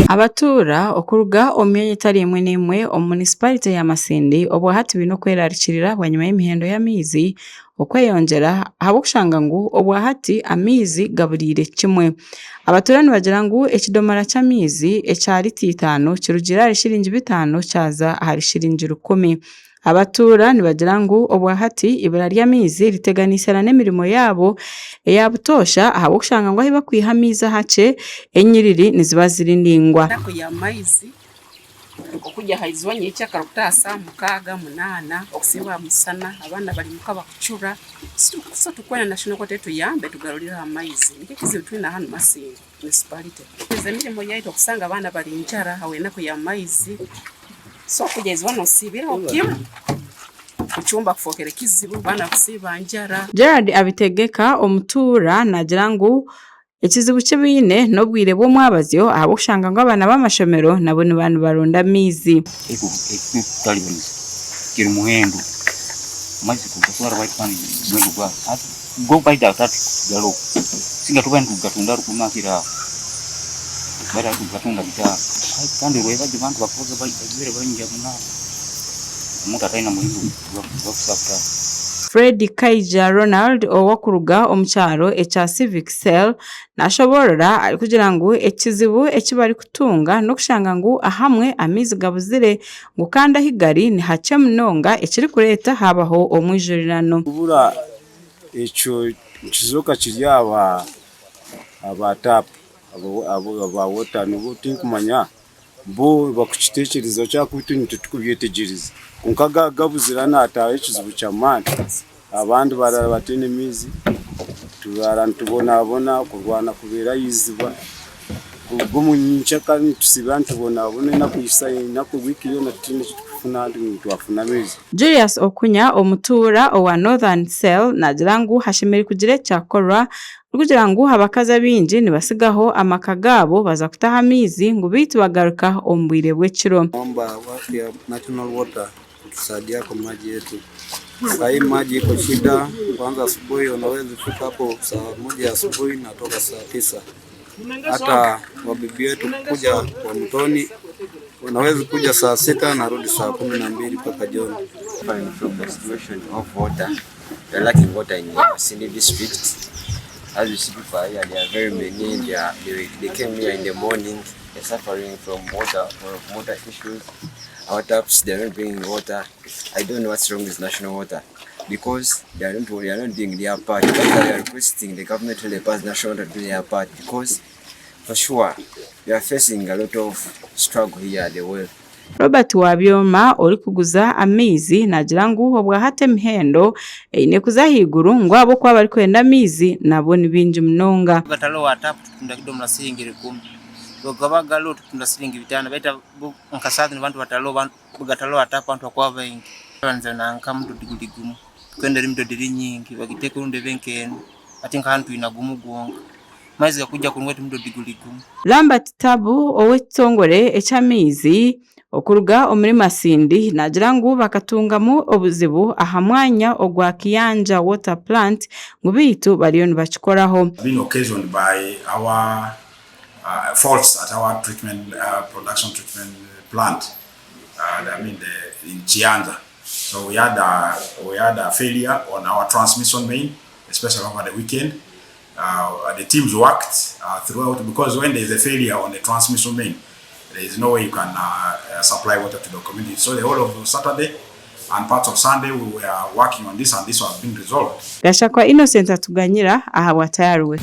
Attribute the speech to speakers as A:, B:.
A: Abatuura okuruga omu myanya etari emwe n'emwe omu munisiparite ya Masindi obwahati baine okwerarikirira bwanyima y'emihendo y'amaizi okweyongyera ahabw'okushanga ngu obwahati amaizi gaburiire kimwe. Abatuura nibagira ngu ekidomora ky'amaizi ekya rita itaano kirugire ahari shiringi bitaano kyaza ahari shiringi rukumi. Abatuura nibagira ngu obwahati eibura ry'amaizi riteganiise n'emirimo yaabo eya butoosha ahabw'okushanga ngu ahu barikwiha amaizi ahakye enyiriri niziba ziri ndaingwa.
B: Enaku y'amaizi okugya aha izooba nyekyakare okutaaha saaha mukaaga munaana okusiiba aha musana abaana bari muka bakucura so turikwenda national water etuyambe etugarurireho amaizi nikyo ekizibu twine hanu Masindi municipality. Emirimo yaitu okusanga abaana bari njara ahabw'enaku y'amaizi so okugya izooba nosiibiraho kimwe kucumba kufookere kizibu abaana kusiiba njara.
A: Gerald Abitegeka omutuura naagira ngu ekizibu ki baine n'obwire bw'omwabazyo ahabw'okushanga ngu abaana b'amashomero nabo nibaba nibaronda amaizi. Fred Kaija Ronald ow'okuruga omu kyaro ekya Civic Cell nashoboorora arikugira ngu ekizibu eki barikutunga n'okushanga ngu ahamwe amaizi gabuzire ngu kandi ahu gari nihakye munonga ekirikureeta haabaho omwijurirano.
C: Kubura ekyo nikizooka kiri aha ba taapu aba water nibo tinkumanya bo bakukitekyereza ki ahakuba itwe titukubyetegyereza kwonka gabuzire nataaho ekizibu ky'amaani abandi barara bataine maizi turara nitubonabona kurwana kubeera aha iziba kuruga omu nyenkyakare nitusiiba nitubonabona enaku enaku wiiki yoona tutaine eki turikufuna ngu twafuna amaizi.
A: Julius Okunya omutuura owa Northern Cell naagira ngu hashemereire kugira ekyakorwa Arikugira ngu abakazi abaingi nibatsigaho amaka gaabo baza kutaha amaizi ngu beitu bagaruka omu bwire bw'ekiro.
D: Naomba watu ya National Water kutusaidia kwa maji yetu. Sahii maji iko shida, kwanza asubuhi unaweza fika hapo saa moja asubuhi natoka saa tisa. Hata wabibi wetu kuja kwa mtoni wanaweza kuja saa sita narudi saa 12 mpaka jioni.
E: We are lacking water in Masindi district. As you see people are here, they are very many. They, are, they, they came here in the morning. They're suffering from water, from water issues. Our taps, they are not bringing water. I don't know what's wrong with national water because they are not, they are not doing their part. That's why we are requesting the government to help us national water to do their part because for sure we are facing a lot of struggle here at the well.
A: Robert Wabyoma orikuguza amaizi naagira ngu obwahati emihendo eine kuza ahaiguru ngu ahabw'okuba abarikwenda amaizi nabo ni baingi munonga.
F: Gataloho aha taapu tutunda kidomora siringi rukumi, bwegaba gariho tutunda siringi bitaano beitu nka saaha zinu abantu bataloho gataloho aha taapu abantu bakuba baingi. Banza nanka mudodi guri gumwe, twenda emidodi eri nyingi bagiteeke orundi ebe nk'ena hati nka hanu twine gumwe gwonka. Amaizi gakwija kurungi beitu omudodi guri gumwe.
A: Lambert Tabu ow'ekitongore eky'amaizi okuruga omuri Masindi naagira ngu bakatungamu obuzibu aha mwanya ogwa Kiyanja Water Plant ngu beitu bariyo nibakikoraho.
G: Been occasioned by our faults at our treatment production treatment plant I mean the in Kiyanja so we had a we had a failure on our transmission main especially over the weekend the teams worked throughout because when there is a failure on the transmission main there is no way you can supply water to the community so the whole of Saturday and parts of Sunday we were working on this and this has been resolved.
A: Gashakwa Innocent Atuganyira ahabwa Tayariwe.